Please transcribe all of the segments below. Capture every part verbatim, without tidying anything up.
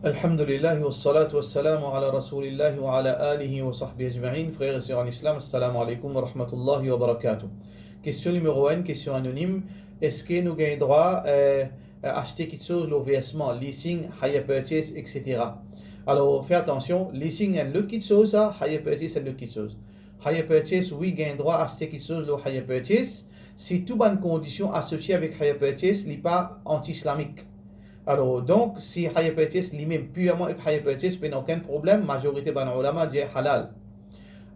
Alhamdulillah, wassalatu wassalamu ala Rasoulillah wa ala alihi wa sahbihi ajmain. Frer e ser an Islam, assalamu alaikum wa rahmatullahi wa barakatuh. Kestion nimero enn, kestion anonim, eski nou gagn drwa, eh, aste kitsoz lor versman, leasing, hire purchase, et cetera? Alor, fer atansion, leasing enn lot kitsoz, sa, hire purchase enn lot kitsoz. Hire purchase, wi, gagn drwa aste kitsoz lor hire purchase, si tou bann kondision asosie avek hire purchase, li pa anti-islamik. Alor, donk, si hire purchase limem, pirman ek hire purchase, pena okenn problem, mazorite bann oulama dir halal.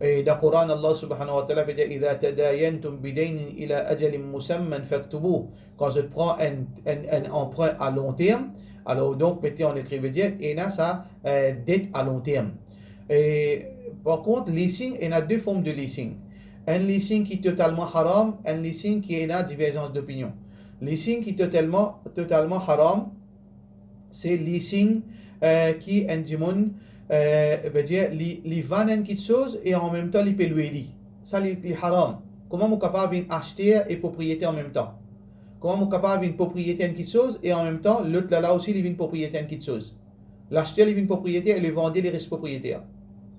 E dan Koran, Allah subhanahu wa ta'ala pe dir, "Idha tadayantum bidaynin ila ajalin musamman faktubuh." Kan zot pran enn, enn, enn anprin a long term, alor, donk, mete an ekri, vedir, ena sa, eh, det a long term. E, par kont, leasing, ena de form de leasing. Enn leasing ki totalman haram, enn leasing ki ena diverzans dopinion. Leasing ki totalman, totalman haram, se leasing, eh, ki enn dimoun, eh, vedir, li, li vann enn kitsoz e anmemtan li pe lwe li. Sa li, li haram. Kouma mo kapav vinn aster e propriyeter anmemtan? Kouma mo kapav vinn propriyeter enn kitsoz e anmemtan lot la la osi li vinn propriyeter enn kitsoz? Laster li vinn propriyeter e levander li res propriyeter.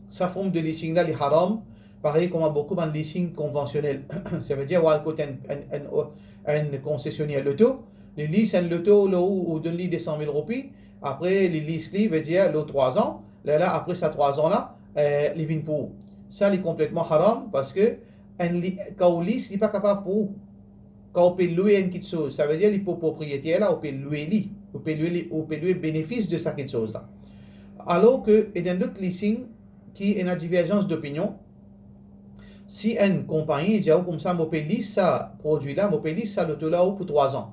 Sa form de leasing la, li haram, parey kouma boukou bann leasing konvansionel. Savedir, ou al kot enn, enn, enn, enn konsesioner loto, li lease enn loto lor ou, ou donn li de san mil roupi, apre li lease li, vedir lor trwa zan, lerla apre sa trwa zan la, eh, li vinn pou ou. Sa, li konpletman haram, parski enn li, kan ou lease, li pa kapav pou ou. Kan ou pe lwe enn kitsoz, savedir li pou propriyeter la, ou pe lwe li, ou pe lwe li, ou pe lwe benefis de sa kitsoz la. Alor ke ena enn lot leasing ki ena diverzans dopinion, si enn konpagni dir ou koumsa, mo pe lease sa prodwi la, mo pe lease sa loto la ou pou trwa zan.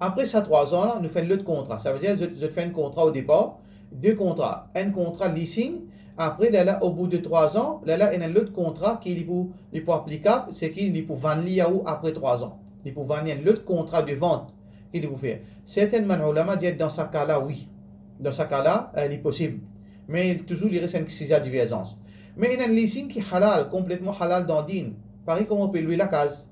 Apre sa trwa zan la, nou fer enn lot kontra. Savedir, zot, zot fer enn kontra o depar, de kontra, enn kontra leasing, apre, lerla, o bout de trwa zan, lerla, ena enn lot kontra ki li pou, li pou aplikab, seki li pou vann li a ou apre trwa zan. Li pou vann li, enn lot kontra de vant ki li pou fer. Serten bann oulama dir, dan sa ka la, wi. Dan sa ka la, eh, li posib. Me touzour, li res enn size a diverzans. Me ena enn leasing ki halal, konpletman halal dan din. Parey kouma ou pe lwe lakaz.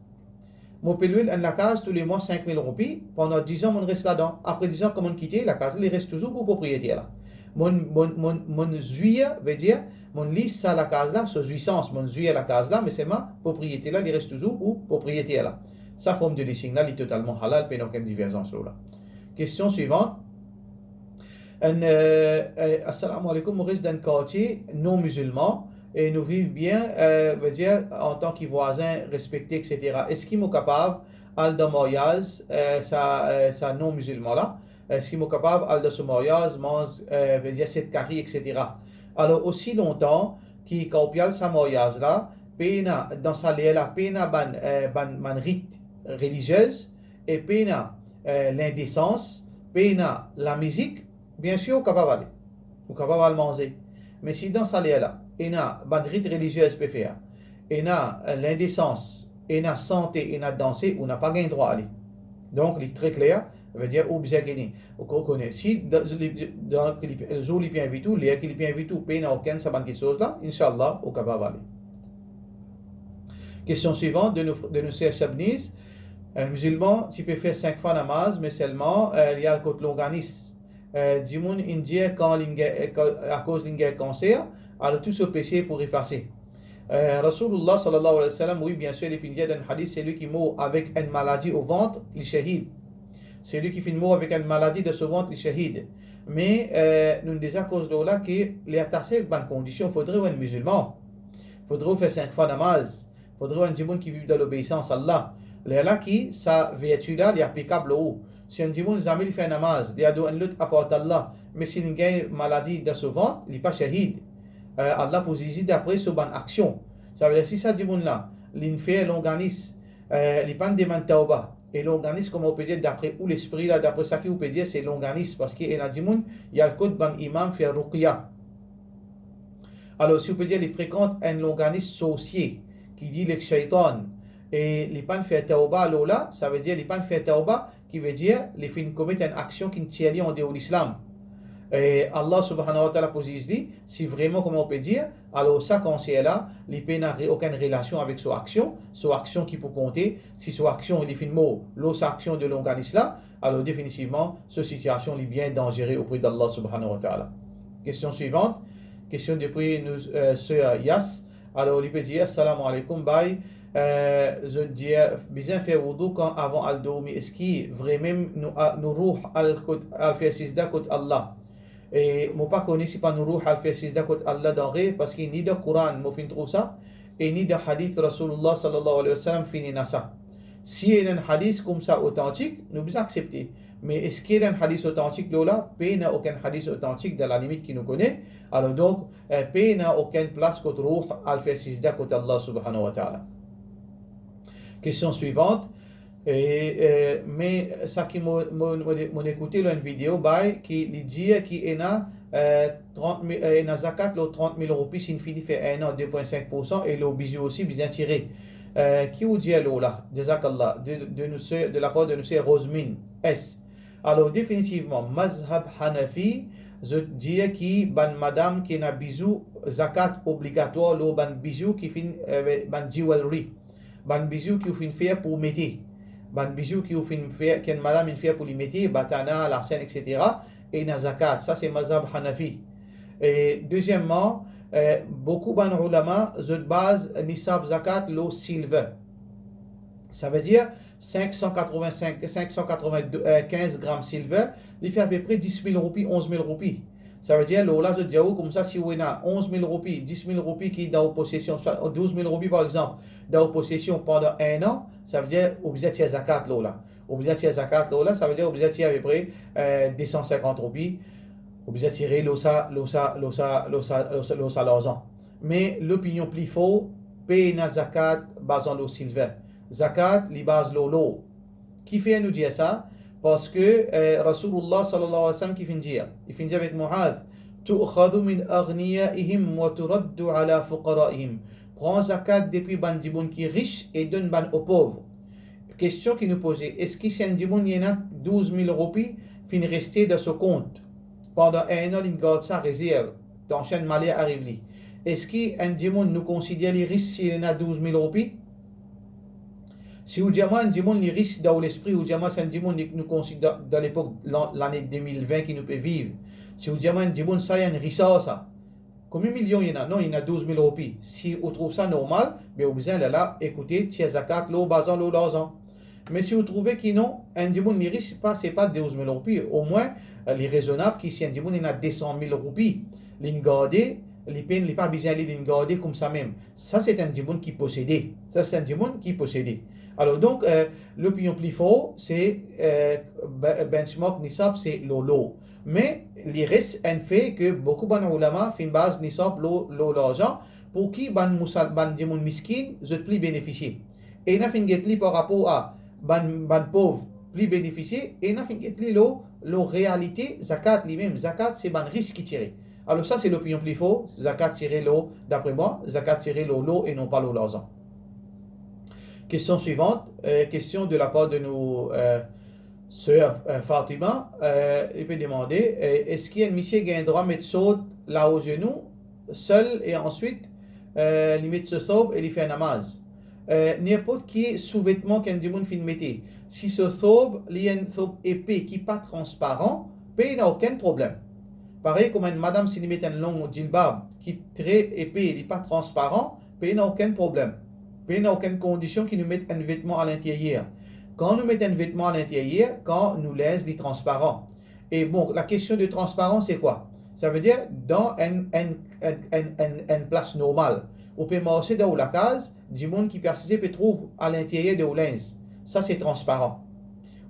Mo pe lwe enn lakaz toulemwa sink mil roupi, pandan diz an, monn res ladan. Apre diz an, kan monn kite, lakaz la, li res touzour pou propriyeter la. Monn, monn, monn, monn zwir, vedir, monn lease sa lakaz la, so zwisans, monn zwir lakaz la, me selman propriyeter la, li res touzour pou propriyeter la. Sa form de leasing la, li totalman halal, pena okenn diverzans lor la. Kestion swivan. Enn, eh, eh, assalamu alaikum, mo res dan enn kartie non mizilman, e nou viv bien, eh, vedir, antan ki vwazin respekte, et cetera. Eski mo kapav al dan maryaz, eh, sa, eh, sa non mizilman la? Eski mo kapav al dan so maryaz, manz, eh, vedir set kari, et cetera? Alor, osi lontan ki kan ou pe al sa maryaz la, pena, dan sa ler la, pena bann, eh, bann, bann rit reliziez, e pena, eh, lindesans, pena lamizik, biensir, ou kapav ale. Ou kapav al manze. Me si dan sa ler la, ena bann rit reliziez pe fer, ena, eh, lindesans, ena sante, ena danse, ou napa gagn drwa ale. Donk, li tre kler, vedir ou bizin gagn, ou ko-, kone. Si dan, li, dan, ki li, zour li pe invit ou, ler ki li pe invit ou, pena okenn sa bann kitsoz la, inshallah, ou kapav ale. Kestion swivan de nou, de nou ser Shabniz. Enn mizilman ti pe fer sink fwa namaz, me selman, eh, li al kot longanis. Eh, dimoun inn dir kan linn gagn, eh, kan, akoz linn gagn kanser, alor tou so pese pou efase. Eh, Rasoulullah sallallahu alayhi wa sallam, wi, biensir, li finn dir dan hadis, selwi ki mor avek enn maladi o vant, li shahid. Selwi ki finn mor avek enn maladi dan so vant, li shahid. Me, eh, nou deza koz lor la ki li atase ek bann kondision, fodre ou enn mizilman. Fodre ou fer sink fwa namaz. Fodre ou enn dimoun ki viv dan lobeisans Allah. Lerla ki sa verti la, li aplikab lor ou. Si enn dimoun zame li fer namaz, li ador enn lot apar Allah, me si li gagn maladi dan so vant, li pa shahid. Eh, Allah pou ziz li dapre so bann aksion. Savedir si sa dimoun la, linn fer longanis, eh, li pa'nn demann tawba. E longanis, kouma ou pe dir, dapre ou lespri la, dapre seki ou pe dir, se longanis, parski ena dimoun, li al kot bann imam fer ruqya. Alor, si ou pe dir li frekant enn longanis sorsie, ki deal ek shaytan, e li pa'nn fer tawba lor la, savedir li pa'nn fer tawba, ki vedir li finn komet enn aksion ki'nn tir li andeor Lislam. E Allah subhanahu wa ta'ala pou ziz li, si vreman, kouma ou pe dir, alor sa kanser la, li pena re-, okenn relasion avek so aksion, so aksion ki pou konte, si so aksion li finn mor lor sa aksion de longanis la, Alor, definitivman, so sitiasion li bien danzere opre d'Allah subhanahu wa ta'ala. Kestion swivant, kestion depi nou, eh, ser Yas. Alor, li pe dir, "Assalamu alaikum, bay, eh, zot dir, bizin fer woudou kan avan al dormi, eski vremem nou, a, nou rouh al kot, al fer sizda kot Allah?" E mo pa kone si pa nou rouh al fer sizda kot Allah dan rev, parski ni dan Koran mo finn trouv sa, e ni dan hadith Rasoulillah sallallahu alayhi wa sallam finn ena sa. Si ena enn hadith koumsa otantik, nou bizin aksepte. Me eski ena enn hadith otantik lor la? Pena okenn hadith otantik dan lalimit ki nou kone. Alor donk, eh, pena okenn plas kot rouh al fer sizda kot Allah subhanahu wa ta'ala. Kestion swivant. E, eh, me sa ki mo, mo, mo, mo ekoute lor enn video, bay, ki li dir ki ena, eh, trant mil, eh, ena zakat lor trant mil roupi si inn fini fer enn an, de pwin sink poursan, e lor bizou osi bizin tire. Eh, ki ou dir lor la? Jazakallah. De, de nou ser, de lapar de nou ser Rosemine S. Alor, definitivman, mazhab Hanafi, zot dir ki bann madam ki ena bizou, zakat obligatwar lor bann bizou ki finn, eh, bann jewelry, bann bizou ki ou finn fer pou mete, bann bizou ki ou finn fer, ki enn madam inn fer pou li mete, batana, lasenn, et cetera, ena zakat. Sa se mazhab Hanafi. E dezieman, eh, boukou bann oulama, zot baz nisab zakat lor silver. Savedir, sink san katrovin-sink, sink san katrovin-kinz gram silver, li fer apepre dis mil roupi, onz mil roupi. Savedir, lor la, zot dir ou koumsa, si ou ena onz mil roupi, dis mil roupi ki dan ou posesion, swa douz mil roupi, par exanp, dan ou posesion pandan enn an, savedir, ou bizin tir zakat lor la. Ou bizin tir zakat lor la, savedir, ou bizin tir apepre, eh, de san sinkant roupi, ou bizin tire lor sa, lor sa, lor sa, lor sa, lor sa, lor sa larzan. Me lopinion pli for, pena zakat bazan lor silver. Zakat, li baz lor lor. Kifer nou dir sa? Parski, eh, Rasoulillah sallallahu alayhi wa sallam ki finn dir, li finn dir avek Muadh, "Tu'khadhu min aghniyaihim wa turaddu ala fuqaraihim." Pran zakat depi bann dimoun ki ris e donn bann opov. Kestion ki nou poze, eski si enn dimoun li ena douz mil roupi finn reste dan so kont pandan enn an, linn gard sa rezerv, tansion enn maler ariv li, eski enn dimoun nou konsider li ris si li ena douz mil roupi? Si ou dir mwa enn dimoun li ris dan ou lespri, ou dir mwa si enn dimoun li, nou konsider dan lepok lan-, lane de mil vin ki nou pe viv, si ou dir mwa enn dimoun sa, li enn risar sa, konbien milion li ena? Non, li ena douz mil roupi. Si ou trouv sa normal, be ou bizin lerla ekoute, tir zakat lor bazan lor larzan. Me si ou trouve ki non, enn dimoun li ris, se pa, se pa douz mil roupi, omwin, eh, li rezonab ki si enn dimoun ena de san mil roupi, linn garde, li pena, li pa bizin li, linn garde koumsa mem. Sa se enn dimoun ki posede. Sa se enn dimoun ki posede. Alor donk, eh, lopinion pli for, se, eh, be-, benchmark nisab, se lor lor. Me li res enn fe ki boukou bann oulama finn baz nisab lor, lor larzan, pou ki bann mousal-, bann dimoun miskin, zot pli benefisie. Ena finn get li par rapor a bann, bann pov pli benefisie, ena finn get li lor, lor realite zakat limem. Zakat, se bann ris ki tire. Alor sa, se lopinion pli for, zakat tire lor, dapre mwa, zakat tire lor lor e non pa lor larzan. Kestion swivant, eh, kestion de lapar de nou, eh, ser, eh, Fatima, eh, li pe demande, eh, eski enn misie gagn drwa met sort lao zenou sel e answit, eh, li met so thob e li fer namaz? Eh, ninport ki souvetman ki enn dimoun finn mete, si so thob li enn thob epe ki pa transparan, pena okenn problem. Parey kouma enn madam, si li met enn long jilbab ki tre epe, li pa transparan, pena okenn problem. Pena okenn kondision ki nou met enn vetman alinteryer. Kan nou met enn vetman alinteryer, kan nou linz li transparan. E bon, lakestion de transparans, se kwa? Savedir, dan enn, enn, enn, enn, enn, enn plas normal, ou pe marse dan ou lakaz, dimoun ki pe asize pe trouv alinteryer de ou linz. Sa, se transparan.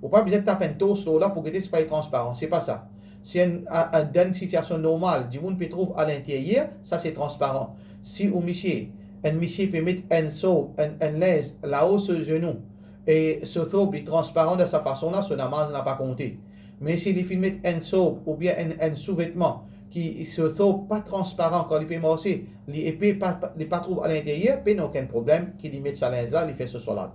Ou pa bizin tap enn tors lor la pou gete si pa li transparan. Se pa sa. Si enn, a, a, dan enn sitiasion normal, dimoun pe trouv alinteryer, sa se transparan. Si ou misie, enn misie pe met enn so, enn, enn linz lao so zenou, e so thob li transparan dan sa fason la, so namaz la pa konte. Me si li finn met enn thob oubien enn, enn souvetman ki so thob pa transparan, kan li pe marse, li epe, pa, pa, li pa trouv alinteryer, pena okenn problem ki li met sa linz la, li fer so swalat.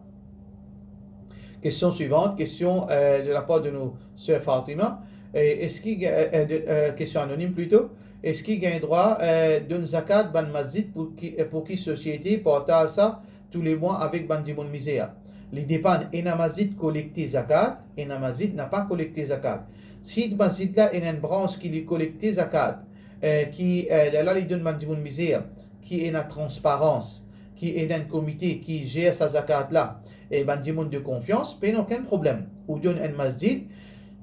Kestion swivant, kestion, eh, de lapar de nou ser Fatima. Eh, eski, eh, eh, de, eh, kestion anonim plito. Eski gagn drwa, eh, donn zakat bann masjid pou ki, eh, pou ki sosiete partaz sa, toulemwa avek bann dimoun mizer. Li depann, ena masjid kolekte zakat, ena masjid napa kolekte zakat. Si masjid la ena enn brans ki li kolekte zakat, eh, ki, eh, lerla li donn bann dimoun mizer, ki ena transparans, ki ena enn komite ki zer sa zakat la, e bann dimoun de konfians, pena okenn problem. Ou donn enn masjid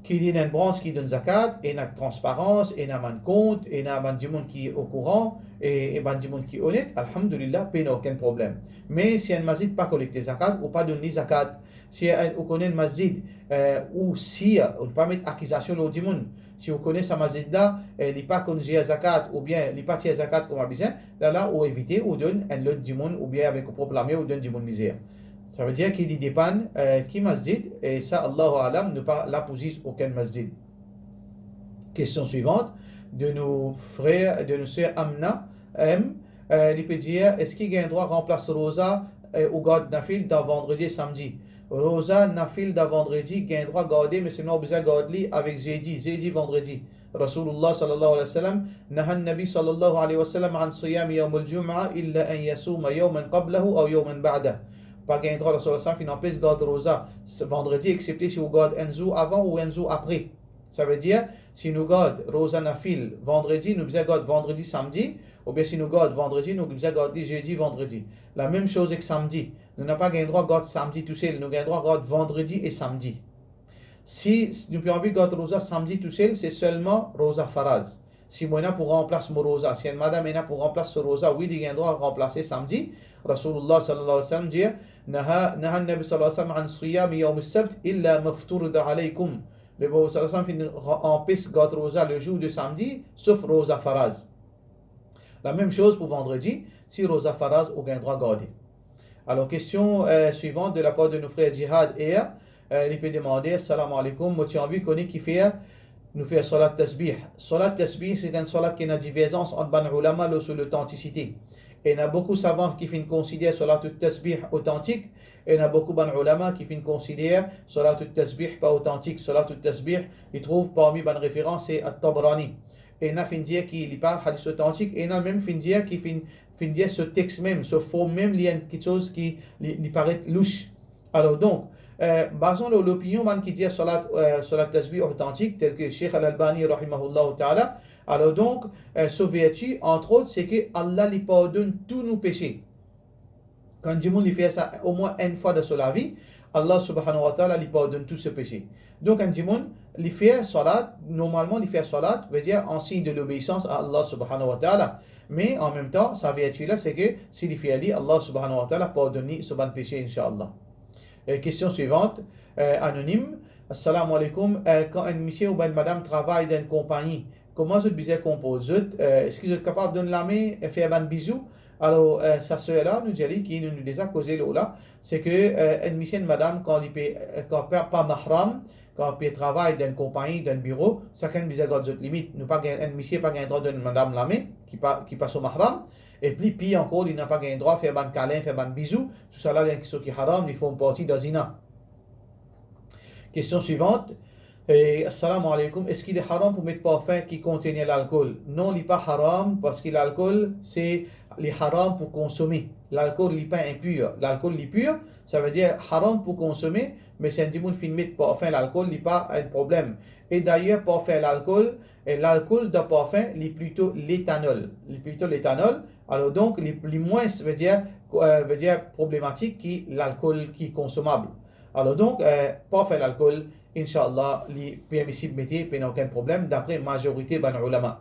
ki li ena enn brans ki donn zakat, ena transparans, ena bann kont, ena bann dimoun ki okouran, e, e bann dimoun ki onet, alhamdulillah, pena okenn problem. Me si enn masjid pa kolekte zakat, ou pa donn li zakat. Si, eh, ou kone enn masjid, eh, ou sir, ou pa met akizasion lor dimoun. Si ou kone sa masjid la, eh, li pa konn zer zakat, oubien li pa tir zakat kouma bizin, lerla ou evite, ou donn enn lot dimoun, oubien avek ou prop lame, ou donn dimoun mizer. Savedir ki li depann, eh, ki masjid, e sa, Allahu alam, nou pa la pou ziz okenn masjid. Kestion swivant, de nou frer, de nou ser Amna M, eh, li pe dir, eski gagn drwa ranplas roza, eh, ou gard nafil dan vandredi e samdi? Roza nafil dan vandredi gagn drwa garde, me selman ou bizin gard li avek zedi, zedi, vandredi. Rasoulullah sallallahu alayhi wa sallam, naha Nabi sallallahu alayhi wa sallam an siyami yawmil jum'a illa an yasuma yawman qablahu aw yawman ba'dah. Pa gagn drwa, Rasoulullah sallam finn anpes gard roza s-, vandredi, exsepte si ou gard enn zour avan ou enn zour apre. Savedir, si nou gard roza nafil vandredi, nou bizin gard vandredi, samdi, oubien si nou gard vandredi, nou bizin gard li zedi, vandredi. Lamem soz ek samdi. Nou napa gagn drwa gard samdi tousel, nou gagn drwa gard vandredi e samdi. Si nou pe anvi gard roza samdi tousel, se selman roza faraz. Si mo ena pou ranplas mo roza, si enn madam ena pou ranplas so roza, wi, li gagn drwa ranplase samdi. Rasoulullah sallallahu alayhi wa sallam dir, naha, naha Nabi sallallahu alayhi wa sallam an siyami yawmis sabt illa mafturida alaykum. Me Profet sallallahu alayhi wa sallam finn ra-, anpes gard roza le zour de samdi, sof roza faraz. Lamem soz pou vandredi, si roza faraz ou gagn drwa garde. Alor, kestion, eh, swivant de lapar de nou frer Jihad R, eh, li pe demande, Assalamu alaykum, mo ti anvi kone kifer nou fer salat tasbih. Salat tasbih, se enn salat ki ena diverzans ant bann oulama lor so lotantisite. Ena boukou savan ki finn konsider salat tasbih otantik, ena boukou bann oulama ki finn konsider salat tasbih pa otantik. Salat tasbih, li trouv parmi bann referans, se At-Tabarani. Ena finn dir ki li pa hadis otantik, ena mem finn dir ki finn, finn dir so text mem, so form mem, li enn kiksoz ki li, li paret louch. Alor donk, eh, bazan lor lopinion bann ki dir salat, eh, salat tasbih otantik, tel ke Sheikh Al-Albani rahimahullah taala, alor donk, eh, so verti, antrot, se ke Allah li pardonn tou nou pese. Kan enn dimoun li fer sa omwin enn fwa dan so lavi, Allah subhanahu wa taala li pardonn tou so pese. Donk enn dimoun li fer salat, normalman li fer salat, vedir an sign de lobeisans a Allah subhanahu wa taala. Me an mem tan, sa verti la, se ke si li fer li, Allah subhanahu wa taala pardonn li so bann pese, inshallah. Eh, kestion swivant, eh, anonim. Assalamu alaykum. Eh, kan enn misie oubien enn madam travay dan enn konpagni, kouma zot bizin konport zot? Eh, eski zot kapav donn lame, eh, fer bann bizou? Alor, eh, sa ser la, nou dir li ki nou, nou deza koze lor la, se ke, eh, enn misie, enn madam, kan li pe, eh, kan pa, pa mahram, kan pe travay dan enn konpagni, dan enn biro, sakenn bizin gard zot limit. Nou pa gagn, enn misie pa gagn drwa donn madam lame, ki pa, ki pa so mahram, e pli pir ankor, li napa gagn drwa fer bann kalin, fer bann bizou, tousala, li enn kiksoz ki haram, li form parti dan zina. Kestion swivant. Eh, assalamu alaykum. Eski li haram pou met parfin ki kontenir lalkol? Non, li pa haram, parski lalkol, se, li haram pou konsome. Lalkol, li pa inpir. Lalkol, li pir, savedir haram pou konsome, me si enn dimoun finn met parfin lalkol, li pa enn problem. E dayer, parfin lalkol, e lalkol dan parfin, li plito letanol. Li plito letanol. Alor donk, li, li mwins, vedir, eh, vedir problematik ki lalkol ki konsomab. Alor donk, eh, parfin lalkol, inshallah, li permisib mete, pena okenn problem, dapre mazorite bann oulama.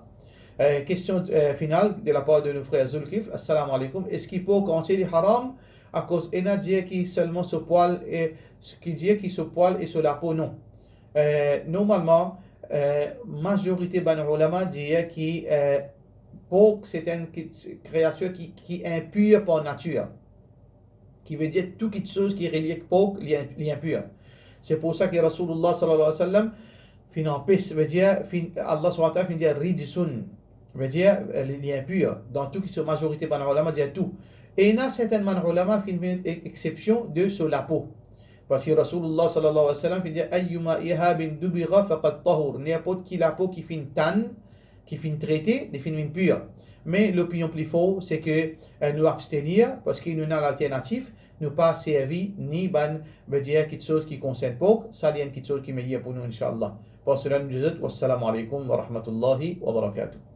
Eh, kestion, eh, final de lapar de nou frer Zulkif. Assalamu alaykum. Eski pork antie li haram? Akoz ena dir ki selman so pwal e, ki dir ki so pwal e so lapo, non. Eh, normalman, eh, mazorite bann oulama dir ki, eh, pork se enn ki, kreatir ki, ki inpir par natir. Ki vedir tou kiksoz ki relie ek pork, li, li inpir. Se pou sa ki Rasoulullah sallallahu alayhi wa sallam finn anpes, vedir, finn, Allah subhanahu wa taala finn dir rijsun, vedir, eh, li, li inpir. Dan tou kiksoz, mazorite bann oulama dir tou. Ena sertin bann oulama finn met e-, eksepsion de so lapo. Parski Rasoulullah sallallahu alayhi wa sallam finn dir, ayyuma ihabin dubigha faqad tahur. Ninport ki lapo ki finn tann, ki finn trete, li finn vinn pir. Me lopinion pli for, se ke, eh, nou abstenir, parski nou ena lalternatif, nou pa servi ni bann, vedir, kitsoz ki konsern pork, sa li enn kitsoz ki meyer pou nou, inshallah. Par sela, nou dir zot, wassalamu alaikum wa rahmatullahi wa barakatuh.